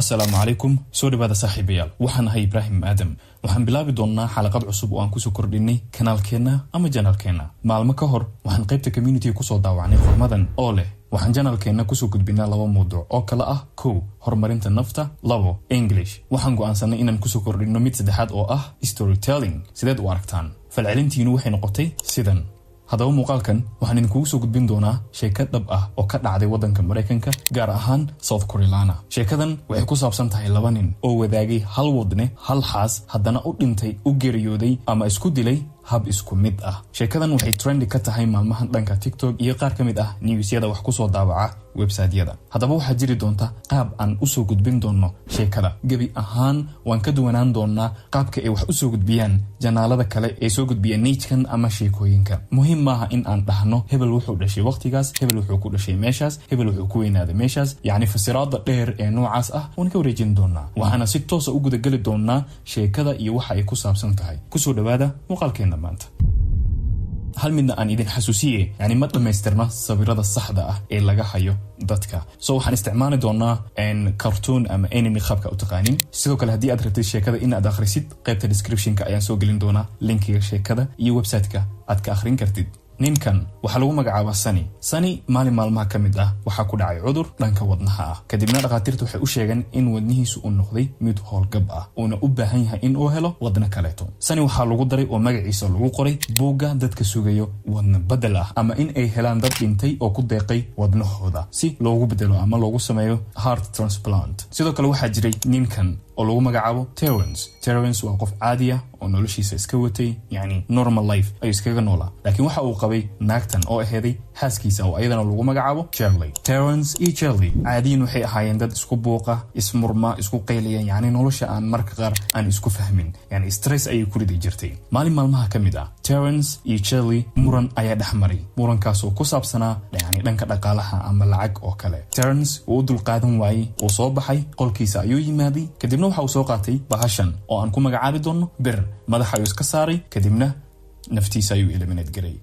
Asalaamu calaykum, soo dhawaada saaxiibayaal. Waxaan ahay Ibraahim Aadam. Waxaan bilaabi doonnaa xalaqad cusub oo aan kusoo kordhinay kanaalkeenna ama channelkeenna. Maalmo ka hor waxaan qaybta community kusoo daawacnay qormadan oo leh: waxaan channelkeenna kusoo gudbinaa laba mawduuc oo kale ah: kow, horumarinta nafta; labo, English. Waxaan go'aansanay inaan kusoo kordhinno mid saddexaad oo ah storytelling. Sideed u aragtaan? Falcelintiinu waxay noqotay sidan. Haddaba muuqaalkan waxaan idinkugu soo gudbin doonaa sheeko dhab ah oo ka dhacday waddanka Maraykanka, gaar ahaan South Carolina. Sheekadan waxay ku saabsan tahay laba nin oo wadaagay hal wadne, hal xaas, haddana u dhintay, u geeriyooday ama isku dilay hab isku mid ah. Sheekadan waxay trendy ka tahay maalmahan dhanka TikTok iyo qaar ka mid ah newsyada wax kusoo daawaca websiteyada. Haddaba waxaa jiri doonta qaab aan usoo gudbin doonno sheekada. Gebi ahaan waan ka duwanaan doonaa qaabka ay wax usoo gudbiyaan channelada kale ee soo gudbiya nichekan ama sheekooyinka. Muhiim maaha in aan dhahno hebel wuxuu dhashay waqtigaas, hebel wuxuu ku dhashay meeshaas, hebel wuxuu ku weynaaday meeshaas. Yacni fasiraada dheer ee noocaas ah waan ka wareejin doonaa. Waxaana si toosa u gudageli doonaa sheekada iyo waxa ay ku saabsan tahay. Kusoo dhawaada muuqaalkeenna maanta. Hal midna aan idin xasuusiye, yani ma dhammaystirna sawirada saxda ah ee laga hayo dadka, so waxaan isticmaali doonaa cartoon ama anime, qaabka u taqaanin. Sidoo kale, haddii aad rabtid sheekada in aad akhrisid, qaybta descriptionka ayaan soo gelin doonaa linkiga sheekada iyo websiteka aad ka akhrin kartid. Ninkan waxaa lagu magacaabaa Sani. Sani maalin maalmaha ka mid ah waxaa ku dhacay cudur dhanka wadnaha ah. Kadibna dhakhaatiirta waxay u sheegeen in wadnihiisu uu noqday mid howlgab ah, uuna u baahan yahay in uu helo wadno kaleeto. Sani waxaa lagu daray oo magaciisa lagu qoray buugga dadka sugayo wadna bedel ah, ama in ay helaan dad dhintay oo ku deeqay wadnahooda si loogu bedelo ama loogu sameeyo heart transplant. Sidoo kale waxaa jiray ninkan oo lagu magacaabo Terence. Terence waa qof caadi ah oo noloshiisa iska watay, yacni normal life ayuu iskaga noolaa, laakiin waxa uu qabay naagtan oo aheeday xaaskiisa oo ayadana lagu magacaabo Jerley. Terence iyo Jerley caadiyan waxay ahaayeen dad isku buuqa, ismurma, isku qayliya, yacni nolosha aan marka qaar aan isku fahmin, yani stress ayay ku ridi jirtay. Maalin maalmaha ka mid ah Terence iyo Jerley muran ayaa dhex maray, murankaasoo ku saabsanaa yani dhanka dhaqaalaha ama lacag oo kale. Terence wuu u dulqaadan waayey, wuu soo baxay, qolkiisa ayuu yimaaday. Kadibna waxa uu soo qaatay bahashan oo aan ku magacaabi doonno bir. Madaxa ayuu iska saaray, kadibna naftiisa ayuu eliminate garay.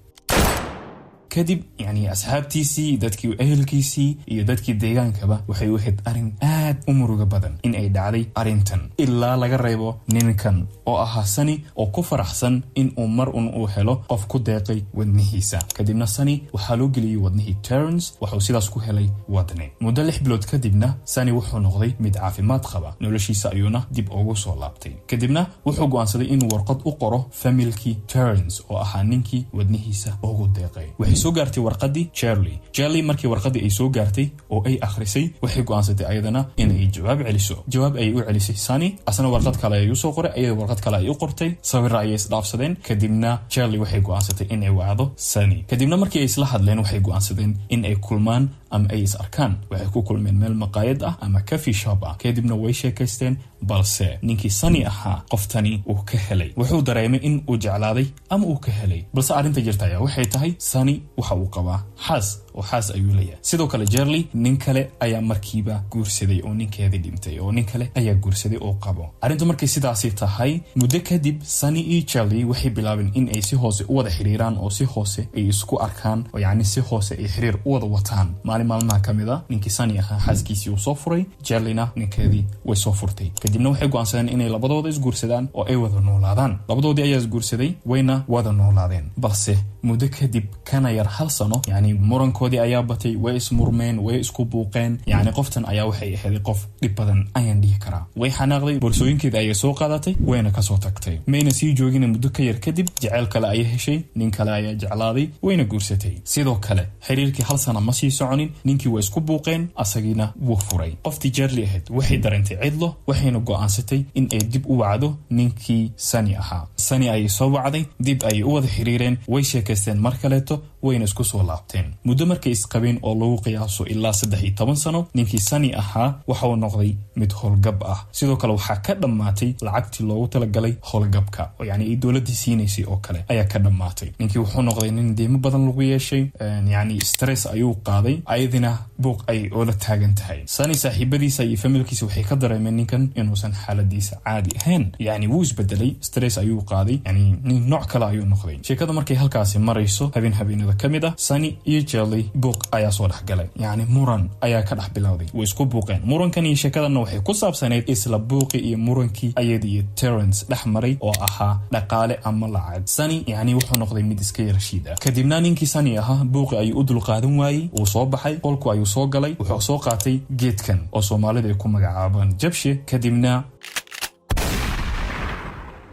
Kadib yani asxaabtiisii, dadkii ehelkiisii iyo dadkii deegaankaba waxay u ahayd arrin aad u muruga badan in ay dhacday arrintan, ilaa laga reebo ninkan oo ahaa Sani oo ku faraxsan in uu mar un uu helo qof ku deeqay wadnihiisa. Kadibna Sani waxaa loo geliyey wadnihii Terence, waxauu sidaas ku helay wadne. Muddo 6 bilood kadibna Sani wuxuu noqday mid caafimaad qaba, noloshiisa ayuuna dib ugu soo laabtay. Kadibna wuxuu go'aansaday inuu warqad u qoro familkii Terence oo ahaa ninkii wadnihiisa ugu deeqay. Waxay soo gaartay warqadii Jerley. Jerley markii warqadii ay soo gaartay oo ay akhrisay, waxay go'aansatay ayadana inay jawaab celiso. Jawaab ayay u celisay Sani, asna warqad kale ayuu soo qoray, ayada warqad kale ay u qortay, sawira ayay isdhaafsadeen. Kadibna Jerley waxay go'aansatay inay wacdo Sani. Kadibna markii ay isla hadleen, waxay go'aansadeen in ay kulmaan ama ay is arkaan. Waxay ku kulmeen meel maqaayad ah ama coffee shop ah. Kadibna way sheekaysteen, balse ninkii Sani ahaa qoftani uu ka helay, wuxuu dareemay in uu jeclaaday ama uu ka helay. Balse arrinta jirta ayaa waxay tahay, Sani waxa uu qabaa xaas oo xaas ayuu leeyahay. Sidoo kale Jerley nin kale ayaa markiiba guursaday oo ninkeedii dhintay oo nin kale ayaa guursaday oo qabo. Arrintu markay sidaasi tahay, muddo kadib Sani iyo Jerley waxay bilaabeen in ay si hoose u wada xiriiraan oo si hoose ay isku arkaan oo yacni si hoose ay xiriir u wada wataan. Maalin maalmaha ka mid a ninkii Sani ahaa xaaskiisii uu soo furay, Jerleyna ninkeedii way soo furtay. Kadibna waxay go'aansadeen inay labadooda isguursadaan oo ay wada noolaadaan. Labadoodii ayaa isguursaday, wayna wada noolaadeen. Balse muddo kadib, kana yar hal sano, yacni murankoodii ayaa batay, way ismurmeen, way isku buuqeen. Yacni qoftan ayaa waxay ahayd qof dhib badan ayaan dhihi karaa. Way xanaaqday, boorsooyinkeeda ayay soo qaadatay, wayna kasoo tagtay. Mayna sii joogina, muddo ka yar kadib jeceyl kale ayay heshay, nin kale ayaa jeclaaday, wayna guursatay. Sidoo kale xiriirkii hal sana ma sii soconin. Ninkii waa isku buuqeen, asagiina wuu furay. Qoftii Jerley ahayd waxay dareentay cidlo, waxayna go'aansatay in ay dib u wacdo ninkii Sani ahaa. Sani ayay soo wacday, dib ayay u wada xiriireen, way sheekaysteen mar kaleeto, wayna isku soo laabteen. Muddo markay isqabeen oo lagu qiyaaso ilaa 13 sano, ninkii Sani ahaa waxa uu noqday mid howlgab ah. Sidoo kale waxaa ka dhammaatay lacagtii loogu talagalay howlgabka oo yacni ay dowladdii siinaysay oo kale ayaa ka dhammaatay. Ninkii wuxuu noqday nin deymo badan lagu yeeshay, yacni stress ayuu qaaday, ayadina buuq ayay oola taagan tahay. Sani saaxiibadiisa iyo familkiisa waxay ka dareemeen ninkan inuusan xaaladiisa caadi ahayn, yacni wuu isbedelay, stress ayuu qaaday, yani nin nooc kale ayuu noqday. Sheekada markay halkaasi marayso, habeen habeenada xaasaskooda ka mid ah. Sunny iyo Jelly buuq ayaa soo dhexgalay, yacni muran ayaa ka dhex bilowday. Way isku buuqeen. Murankan iyo sheekadanna waxay ku saabsanayd isla buuqii iyo murankii ayada iyo Terence dhex maray oo ahaa dhaqaale ama lacag. Sunny yacni wuxuu noqday mid iska yarashiid ah. Kadibna ninkii Sunny ahaa buuqi ayuu u dulqaadan waayey. Wuu soo baxay, qolku ayuu soo galay, wuxuu soo qaatay geedkan oo Soomaalida ay ku magacaabaan jabshe. Kadibna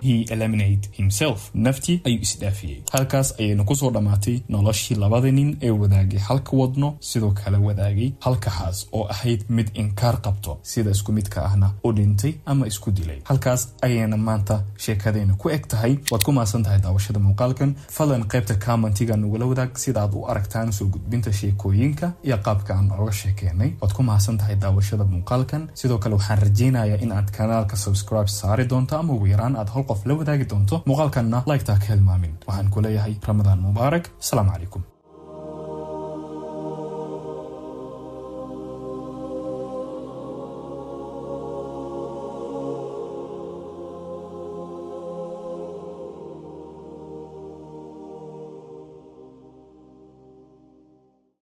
he eliminate himself, naftii ayuu isdhaafiyey. Halkaas ayaynu kusoo dhammaatay noloshii labada nin ee wadaagay halka wadno, sidoo kale wadaagay halka xaas oo ahayd mid inkaar qabto, sida isku midka ahna u dhintay ama isku dilay. Halkaas ayayna maanta sheekadayna ku eg tahay. Waad ku mahadsan tahay daawashada muuqaalkan. Fadlan qaybta commentiga nagula wadaag sidaad u aragtaan soo gudbinta sheekooyinka iyo qaabka aan oga sheekeynay. Waad ku mahadsan tahay daawashada muuqaalkan. Sidoo kale waxaan rajaynayaa in aad kanaalka subscribe saari doonto ama ugu yaraan aad hal qof la wadaagi doonto muuqaalkanna. Like-taa ka hilmaamin. Waxaan ku leeyahay Ramadaan mubaarak. Asalaamu calaykum.